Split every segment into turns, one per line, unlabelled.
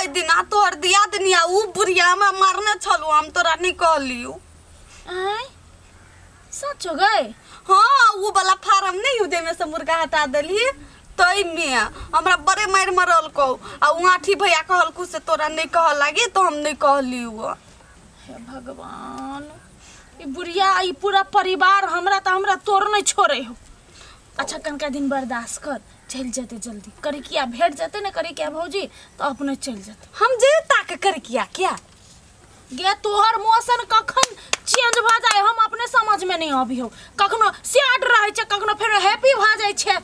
दिना तोहर दियादनी आ उ बुढ़िया हमरा मारने छलू, हम तोरा नहीं कहलियौ।
आय सच हो गए?
हाँ, वो वाला फार्म नहीं हो जाहिमे से मुर्गा हटा देली, ताहिमे हमरा बड़े मारि मरलकौ आ उ आठी भैया कहलकौ से तोरा नहीं कहऽ लागी, तो हम नहीं कहली। उ
हे भगवान, ई बुढ़िया ई पूरा परिवार हमरा तऽ हमरा तोर नहीं छोड़े हो। अच्छा कनका दिन बर्दाश्त कर, चलि जेतै जल्दी। करिकिया भेट जेतै ने करिकिया भौजी, तऽ अपने चलि जेतै।
हम जे ताक करिकिया क्या
गे, तोहर मौसम कखन चेंज भऽ जाय हम अपने समझ में नहीं अभी हो। कखनो सैड रहै छै, कखनो फेर हैप्पी भऽ जाइ छै।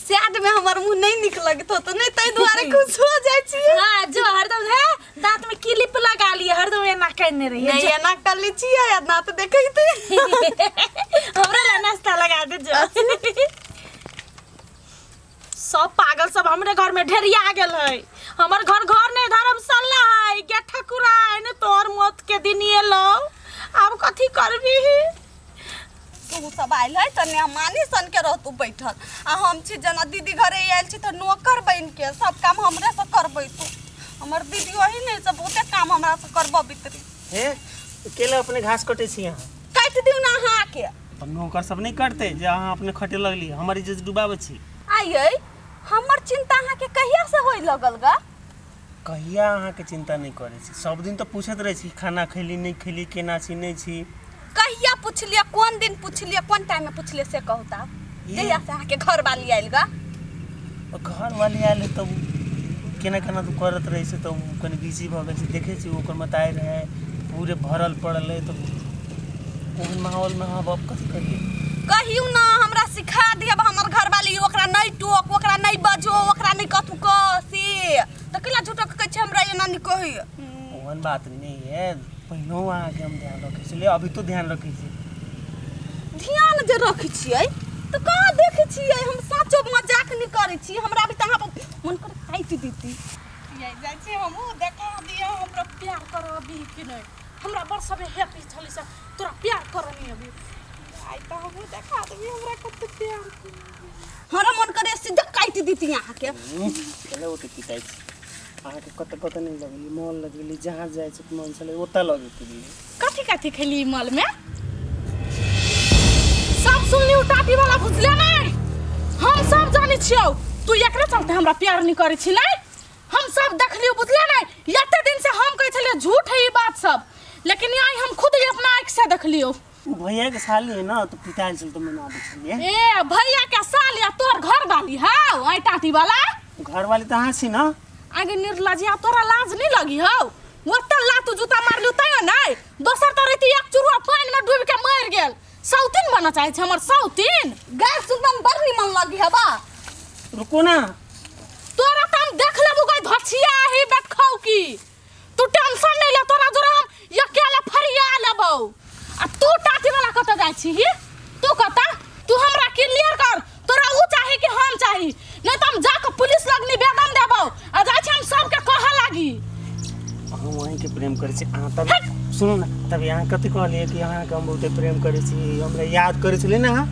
सैड में हमर मुंह नहीं निक लगतो तो नहीं, ताहि दुआरे खुश हो जाइ छियै।
हाँ, जो हरदम है दांत में क्लिप लगा लिए, हरदम एना करने रहिए।
नहीं, एना कर ली छियै आ दांत देखैते।
हमरा ला नाश्ता लगा दे। जो सब पागल सब हमरे घर में ढेरिया गेल है। हमर घर घर नहीं धर्मशाला है। गे ठकुराइन, तोहर मौत के दिन एलो, आब कथी करबी?
तू सब आयल है तऽ मेहमानी सन के रहतू बैठल, आ हम छी जेना दीदी घरे आयल छी तऽ नौकर बनि के सब काम हमरे से करबै तू। हमर दीदी वही नहीं से बहुते काम हमरा से करबबैत रही।
हे, केला अपने घास कटे छी अहाँ?
काटि दियौ ने अहाँके।
तऽ नौकर सब नहि कटतै जे अहाँ अपने खटे लगली, हमर इज्जत डुबाबै छी।
आइयै, हमर चिंता अहाँके कहिया से होय लगल गा?
कहिया अहाँके चिंता नहि करै छी? सब दिन तऽ पूछैत रहै छी, खाना खैली नहि खैली, केना छी नहि छी।
कहिया पुछलियै, कोन दिन पुछलियै, कोन टाइम में पुछलियै से कहू तऽ। जहिया से अहाँके घर वाली आयल गा।
घर वाली आयल तऽ केना केना तऽ करैत रहै छै, तऽ ओ कनि बिजी भऽ गेल छै। देखै छी ओकर मताइ रहै पूरे भरल पड़ल रहै, तऽ ओहन माहौलमे अहाँ बाप कथी करियै?
कहियौ ने हमरा सिखा दिअ हमर घरवाली, ओकरा नहि टोक, ओकरा नहि बजो, ओकरा नहि कथू कह, से तऽ कैला झूठो के कहै छै हमरा एना नहि कहैए?
ओहन बात नहि है। पहिनहु अहाँके हम ध्यान रखै छलियै, अभी तो ध्यान रखै छी।
ध्यान जे रखै छियै तऽ कहाँ देखै छियै? हम साँचो मजाक नहि करै छी, हमरा भी तऽ अहाँ पर मन कर काटि देती।
जाइ छी हमहूँ, देखा दिअ हमरा प्यार करऽ अभी कि नहि। हमरा बड़ सबे हैप्पी छली से तोरा प्यार करऽ नहीं अभी। आइ तऽ हमहूँ देखा देबी हमरा कते प्यार।
हमरा मन करे सीधा काटि देती अहाँके।
चलो, ओते पिटाइ छी अहाँके? कतऽ कतऽ नहि लगेली, मॉल लगेली, जहाँ जाइ छै मन छलै ओतऽ लगेके लिए।
कथी कथी खेली मॉल में? सब सुनली उ टाटी वाला, बुझले नहीं? हम सब जानै छियौ, तू एकरे चलते हमरा प्यार नहीं करै छी। नहीं, हम सब देखलियौ, बुझले नहीं? एते दिन से हम कहै छलियै झूठ है ई बात सब, लेकिन आइ हम खुद ही अपना आँखि से देखलियौ।
ओ भैया के साली है ना, तो पिटाइल छल तऽ मना दै छलियै।
ए भैया के साल या तोहर घर वाली हौ आई टाटी वाला?
घर वाली तऽ अहाँ छी ना।
आगे निर्लजिया, तोरा लाज नहीं लगी हौ? ओते लात जूता मारलियौ तैयो नहीं। दोसर तऽ रहिती एक चुरुआ पानि में डूबि के मरि गेल। सौतीन बनऽ चाहै छै हमर सौतीन।
गाय सुनबा में बड़ निमन लगी हवा।
रुको ना।
तोरा तऽ हम देख लेबू गई धछिया ही बैठखौ की। तू टेंशन नहीं ले, तोरा जोरा हम अकेले फरिया लेबौ। आ तू टाटी वाला कतऽ जाइ छी ही? तू कतऽ? तू हमरा क्लियर कर, तोरा उ चाही कि हम चाही? नहीं तऽ हम जाके पुलिस लग निवेदन देबौ आ जाइ छी हम सबके कहऽ लागी।
हम अहीँके प्रेम करै छी। अहाँ तब सुनू ने, तब अहाँ कथी कहलियै कि अहाँके हम बहुते प्रेम करै छी, हमरा याद करै छलियै ने अहाँ?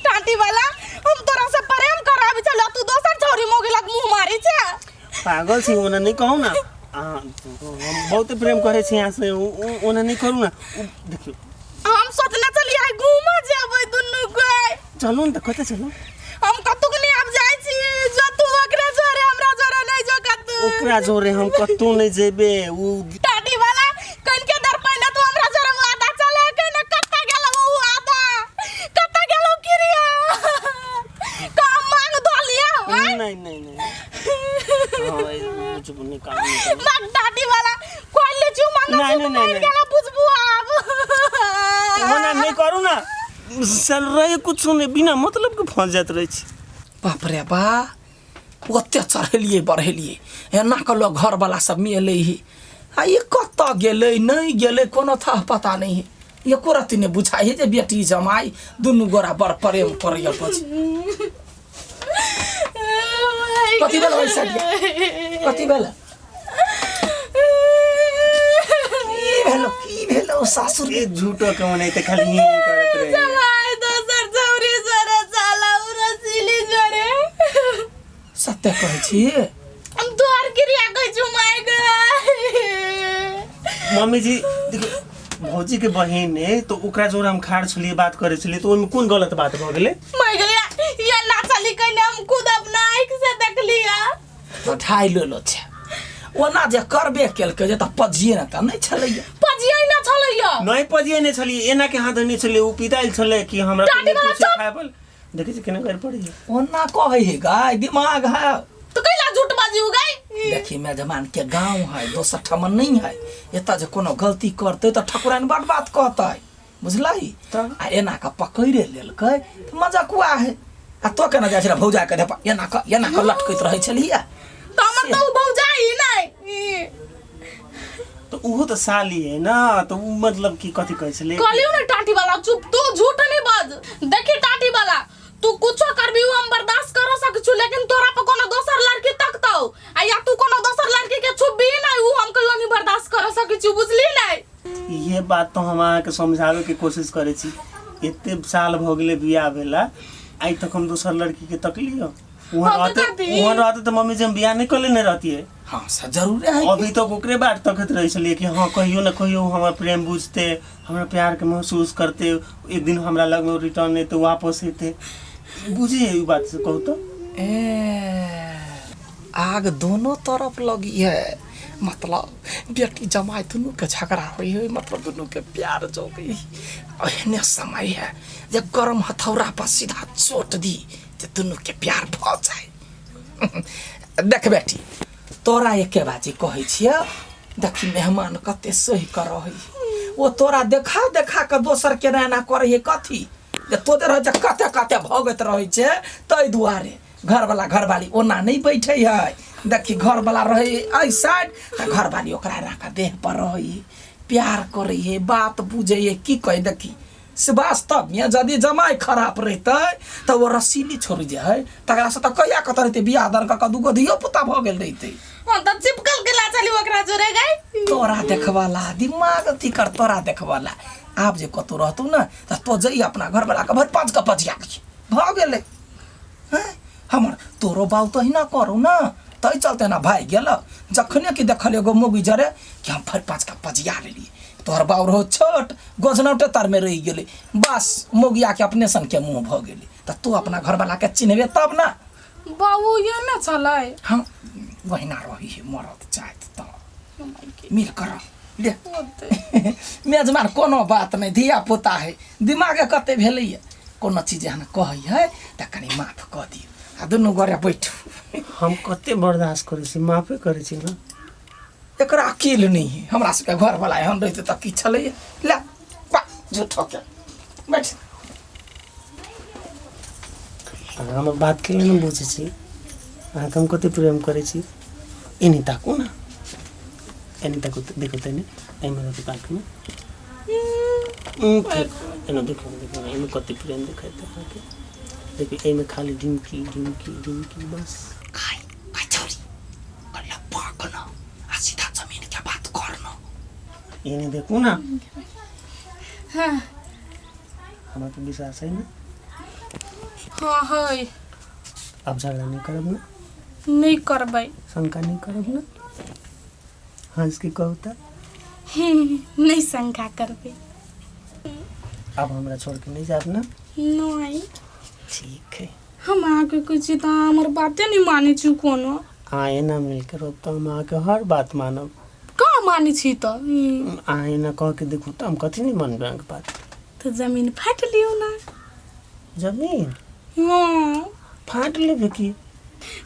टाटी वाला, हम तोरा से प्रेम कराबी छलियौ, तू दोसर छौरी मोगी लग मुँह मारी छै।
पागल छी, ओना नहि कहू ने। अहाँ हम बहुते प्रेम करै छी अहाँसँ, ओना नहि करू ने। ओ देखियौ,
हम सोचने छलियै आइ घूमऽ जेबै दुनू कोइ।
चलू ने तऽ, कतऽ चलू?
हम कतहु नहि आब जाइ छी। जो तू ओकरे जोरे, हमरा जोरे नहि जो कतहु।
ओकरा जोरे हम कतहु नहि जेबै। ओ
टाटी वाला, कनिके देर पहिले तू हमरा जोरे वादा चले के ने, कतऽ गेलौ उ वादा? कतऽ गेलौ क्रिया काम मांग दऽ लिया?
नहीं नहीं नहीं, हाँ, चुप, नहीं काम नहीं करू।
मांग टाटी वाला, कोई ले चू मांग।
नहीं, नहीं, नहीं, नहीं।
गेला बुझबू आब।
ओना नहि करू ना। चल रहे कुछ नहीं, बिना मतलब के फंस जात रहे छी।
बाप रे बा, ओते चढ़ेलियै बढ़ेलियै, एना कऽ लोक घरवला सब मिलै ही आ ई कतऽ गेलै नहि गेलै, कोनो थाह पता नहि है। एको रत्ती नहि बुझाइ है जे बेटी जमाइ दुनू गोरा बड़ प्रेम करैए। बच कथी भेल वैसा? कथी भेल? की भेलो, की भेलो सासुर?
ए झूठो के मनाइते खाली ही करत रहे।
जमाई दोसर छौरी जोरे साला, उ रसीली जोरे।
सत्य कहै छी?
हम तोहर क्रिया कहै छु माय गे।
मम्मी जी देखियौ भौजी के बहिन है तो ओकरा जोर हम खाड़ छलियै बात करै छलियै तऽ ओहिमे कोन गलत बात भऽ गेलै?
मर गया ये ना चली कने हम खुद अपना आँख से देखलिया।
तो ढाई लेलो छै ओना जे करबे केलकै जे तऽ पजिए ने तऽ नहि छलैया।
पजिए ने छलैया।
नहि पजिए नहि छलियै, एना के हाथ नहि छलियै, उ पिताइल छलै कि हमरा
टाटी वाला चुप।
खाय पर देखै छी केना कर पड़ैया।
ओना कहै है गाय दिमाग है
तो कैला झूठ बाजी हो गई?
देखी मेजबान के गांव है दोसर ठमन नहीं है, एतऽ जे कोनो गलती करतै तऽ ठकुराइन बड़ बात कहतै बुझलही? आ एना के पकड़े लेलकै तऽ मजकुआ है। आ तो केना जाइ छलै भौजा के देपा एना के लटकैत रहै छलियै।
तो हमर तो भौजाई नहीं
तो उहो तो साली है ना, तो उ मतलब कि कथी कहै छलै?
कहलियौ ने टाटी वाला चुप, तू झूठ नहीं बाज। देखी टाटी वाला तू कुछो करबी उ हम बर्दाश्त कर सक छु, लेकिन तोरा पर कोनो दोसर लड़की तकतौ आ या तू कोनो दोसर लड़की के छुबी नहीं उ हम कहियो नहीं बर्दाश्त कर सक छु, बुझली नहीं?
ये बात तो हम अहाँके समझावे के कोशिश करै छी। एते साल भऽ गेलै बियाह भेला, आइ तक हम दोसर लड़की के तकलियो? वहाँ
हम तो
रहते
कहती।
वहाँ रहते तो मम्मी जी हम बियाह नहीं कर लेने रहतिए।
हाँ से जरूर है।
अभी तक ओकरे बाट तकैत रहै छलियै कि हाँ कहियो न कहियो हमर प्रेम बुझते, हमरा प्यार के महसूस करते, एक दिन हमरा लग में रिटर्न एते, वापस एते। बुझिए ई बात से कहू तो।
ए, आग दोनों तरफ लगी है, मतलब बेटी जमाई दोनों के झगड़ा हुई है, मतलब दोनों के प्यार जो गई। एहने समय है जब गरम हथौड़ा पर सीधा चोट दी तो दोनों के प्यार भ जाए। देख बेटी तोरा एके बाजी कहै छियै, देखी मेहमान कते सही कर रहै, ओ तोरा देखा देखा के दोसर के एना करै है कथी जे तो रहै छै कते कते भगैत रहै छै, ताहि दुआरे घरवाला घरवाली ओना नहीं बैठे है। देखी घरवाला रहे एहि साइड तऽ घरवाली ओकरा एना कऽ देह पर रहै है, प्यार करै है, बात बुझै है। की कहै देखी से वास्तव में यदि जमाई खराब रहतै तऽ ओ रसीली छोड़ी जे है तकरा से तऽ कहिया कतऽ रहतै बियाह दान कऽ कऽ दूगो धियो पुता भऽ गेल रहितै।
हम तऽ चिपकल के ला चली ओकरा जोरे गई।
तोरा देखवाला दिमाग अथी कर, तोरा देखवाला आब जे कतौ रहतौ ने तऽ तो जइह अपना घरवाला के भरि पाँच के पजिया दिही भऽ गेलै। हैं हमर तोरो बाउ तऽ अहिना करू ने ताहि चलते ना भागि गेल। जखने कि देखल एगो मौगी जरे कि हम भरि पाँच के पजिया लेलियै, तोहर बाउ रहो छोट गोझनौटे तरमे रहि गेलै, बस मौगिया के अपने सन के मुँह भऽ गेलै। तऽ तू अपना घरवाला के चिन्हबे तब ना।
बाबू ये ना छलै।
हाँ वहिना रही है मरद चाहत तऽ मिल कर ले मेजबान कोनो बात नहीं, धिया पुता है दिमाग कते भेलैया, कोनो चीज एहन कहै है तऽ कनि माफ कऽ दियौ आ दुनू गोरे बैठू।
हम कते बर्दाश्त करै छी, माफे करै छी ना।
एकरा अकील नहीं है, हमरा सबके घरवाला एहन रहितै तऽ की छलैया। ले बा झूठो के बैठ।
अहाँ हमर बात के ने बुझै छी, अहाँके हम कते प्रेम करै छी। एनी ताकू ना, एनी ताकू, देखो तऽ एनी एहिमे रहतै ताकू ना। एना देखो देखो एहिमे कते प्रेम देखेतै अहाँके। देखियौ एहिमे खाली ढिमकी ढिमकी ढिमकी बस।
खाइ खाइ छोरी कल्ला पाक न आ सीधा जमीन के बात कर न।
एने देखू ना।
हाँ
हमरा पर विश्वास है ना?
हाँ है।
अब झगड़ा नहीं करब ना?
नहीं करबै।
शंका नहीं करब ना? हंस के कहू तऽ।
नहीं शंका करबै।
अब हमरा छोड़ के नहीं जाब ना?
नहीं।
ठीक है।
हम अहाँके कहै छी तऽ अहाँ हमर बाते नहीं मानै छी कोनो।
अहाँ एना मिलके रहब तऽ हम अहाँके हर बात मानब।
कहाँ मानै छी तऽ?
अहाँ एना कह के देखू तऽ हम कथी नहीं मानबै अहाँके बात।
तऽ जमीन फाटि लियौ ना।
जमीन?
हाँ।
फाटि लेबै की?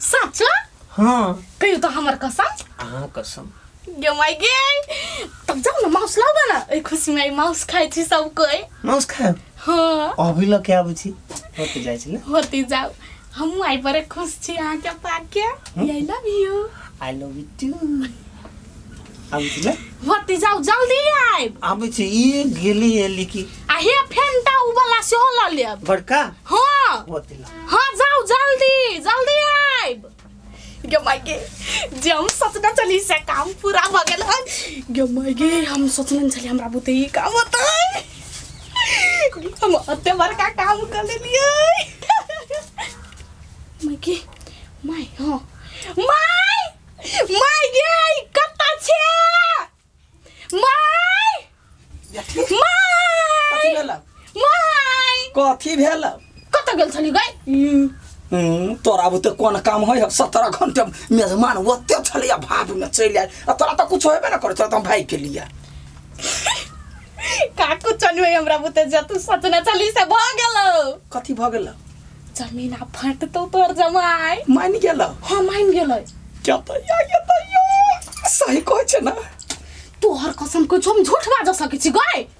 सच?
हाँ।
कहियौ तऽ हमर कसम।
अहाँ कसम।
गे माय गे, तब जाउ ने माउस लाउ ना, एहि खुशी में माउस खाइ छी सब कोई।
माउस खायब?
हाँ।
अभी लऽ के आबै छी। होते जाइ छी ने?
होते जाउ। हमहूँ आइ बड़े खुश छी अहाँके पाके। I love you.
I love you too. आबै छी ने?
होते जाउ जल्दी आयब।
आबै छी। ई गेली एली की?
आ हे फेंटा उ वाला सेहो लऽ लेब।
बड़का?
हाँ।
होते ल।
हाँ जाउ जल्दी जल्दी आयब। गे माय गे, जे हम सोचने छली से काम पूरा भऽ गेल हन। गे माय गे, हम सोचने छली हमरा बुते ई काम होतै, हम ओते बड़का काम कऽ लेलियै। माय गे my, हाँ my, my गे, कतऽ छै my?
कथी भेल?
कतऽ गेल छली गई?
तोरा बुते कोन काम होइ? 17 घंटे मेजमान ओते छलैया, भाप में चलि आयल, आ तोरा तऽ कुछ होबे ने करै, तोरा तऽ हम भागि के लिया।
काकू चलबै हमरा बुते जे तू सोचने छली से भऽ गेलौ।
कथी भऽ गेल?
जमीन आ फटतौ तोहर जमाइ।
मानि गेल?
हाँ, मानि गेलै।
क्या तैया ये तैया सही कहै छै ने?
तोहर कसम कहै छौ, हम झूठ बाजऽ सकै छी गई?